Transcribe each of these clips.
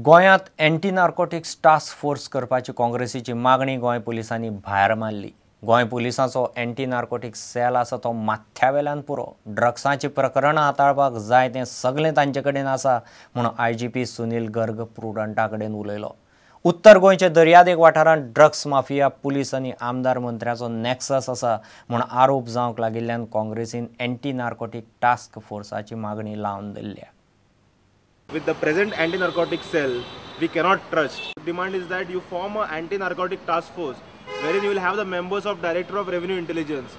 गोंयांत anti narcotics task force करपाची काँग्रेसीची मागणी गोंय पुलिसांनी भायर मारली. गोंय पुलिसांचो एंटी नार्कोटिक्स सेल आसा तो माथ्यावेल्यान पुरो. ड्रग्सांची प्रकरणां हाताळपाक जाय तें सगळें तांचे कडेन आसा म्हूण IGP Sunil Garg प्रुडंटा कडेन उलयलो. उत्तर गोंयच्या दर्यादेग वाठारांत ड्रग्स माफिया, पुलीस आनी आमदार मंत्र्याचो नॅक्सस आसा म्हूण आरोप जावंक लागिल्ल्यान काँग्रेसीन एंटी नार्कोटीक टास्क फोर्साची मागणी लावन धरल्या. With the present anti-narcotic cell, we cannot trust. The demand is that you form an anti-narcotic task force wherein you will have the members of Director of Revenue Intelligence,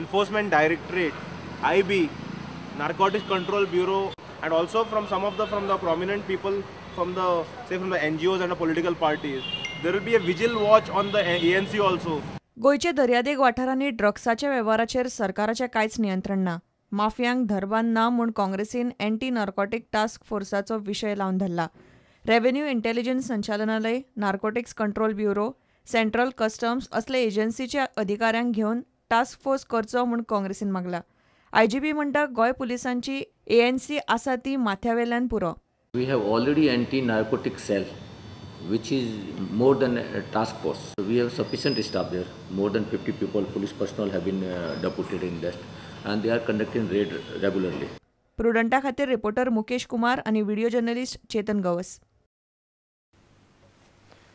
Enforcement Directorate, IB, Narcotics Control Bureau, and also from some of the from the prominent people from the say from the NGOs and the political parties. There will be a vigil watch on the ANC also. गोंयच्या दर्यादेग वाठारांनी ड्रग्साच्या वेव्हाराचेर सरकाराचें कांयच नियंत्रण ना. माफियांक धरबान ना म्हूण काँग्रेसीन एंटी नार्कोटिक टास्क फोर्साचो विशय लावन धरला. रेव्हेन्यू इंटेलिजन्स संचालनालय, narcotics control bureau, central customs असले एजन्सीच्या अधिकाऱ्यांक घेवन टास्क फोर्स करचो म्हूण काँग्रेसीन मागला. IGP म्हणटा गोंय पुलिसांची ANC आसा ती माथ्यावेल्यान पुरो. We have already anti-narcotic cell, which is more than a task force. We have sufficient staff there. More than 50 people, police personnel have been deputed in that, and they are conducting raid regularly. प्रुडंटा खातीर reporter Mukesh Kumar आणि video journalist Chetan Gawas.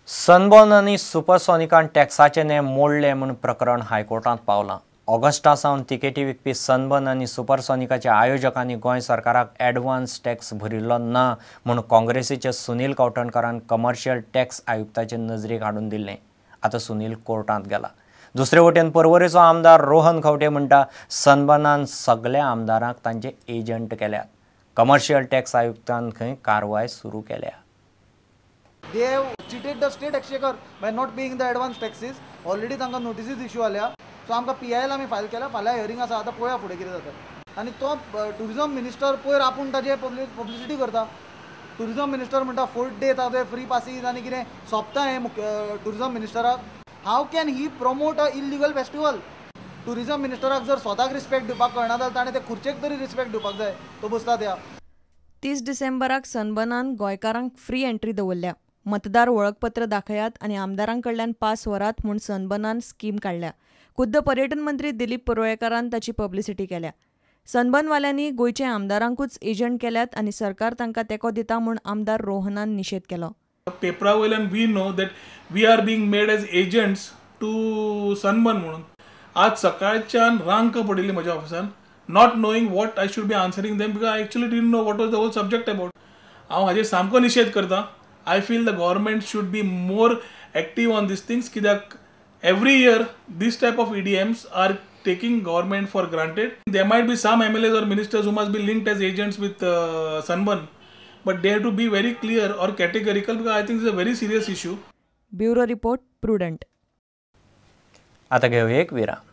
Sunburn आनी सुपरसॉनिकान टॅक्साचे नेम मोडले म्हूण प्रकरण हायकोर्टांत पावलां. Augusta सावन तिकेटी विकपी सनबर्न आनी सुपरसॉनिकाच्या आयोजकांनी गोंय सरकाराक ॲडवान्स टॅक्स भरिल्लो ना म्हूण काँग्रेसीचे सुनील कवठणकारान कमर्शियल टॅक्स आयुक्ताचे नजरेक हाडून दिल्लें. आतां सुनील कोर्टांत गेला. दुसरे वटेन पर्वरेचो आमदार रोहन खंवटे म्हणटा सनबर्नान सगल्या आमदारांक तांचे एजंट केल्यात. कमर्शियल टॅक्स आयुक्तान खंय कारवाय सुरू केल्या. They have cheated the state exchequer by not paying the advance taxes. Already तांकां नोटिसीज इश्यू आल्या. सो आमकां PIL आमी फायल केल्या. फाल्यां हियरींग आसा. आतां पळोवया फुडें कितें जाता. आनी तो टुरिजम मिनिस्टर पयर आपूण ताजे पब्लिसिटी करता. टुरिजम मिनिस्टर म्हणटा फोर्थ डे ताजे फ्री पासीज आनी कितें सोंपता हें टुरिजम मिनिस्टराक. How can he promote a illegal festival? Tourism मिनिस्टराक जर स्वताक रिस्पेक्ट दिवपाक कळना जाल्यार ताणें ते खुर्चेक तरी रिस्पेक्ट दिवपाक जाय. तो बसता त्या 30 डिसेंबराक सनबर्नान गोंयकारांक फ्री एंट्री दवरल्या. मतदार वळखपत्र दाखयात आनी आमदारां कडल्यान पास व्हरात म्हूण सनबर्नान स्कीम काडल्या. खुद्द पर्यटन मंत्री दिलीप परुळेकारान ताची पब्लिसिटी केल्या. सनबर्नवाल्यांनी गोंयच्या आमदारांकूच एजंट केल्यात आनी सरकार तांकां तेंको दिता म्हूण आमदार रोहनान निशेध केलो. पेपरा वयल्यान we know that we are being made as agents to Sunburn म्हणून आज सकाळच्यान रांक पडिल्ली म्हज्या ऑफिसान, not knowing what I should be answering them because I actually didn't know what was the whole subject about. हांव हाजेर सामको निशेध करता. I feel the government should be more active on these things कित्याक every year this type of EDMs are taking government for granted. There might be some MLAs or ministers who must be linked as agents with Sunburn, but they have to be very clear or categorical because I think it's a very serious issue. Bureau report, Prudent. आता घेऊया एक विराम.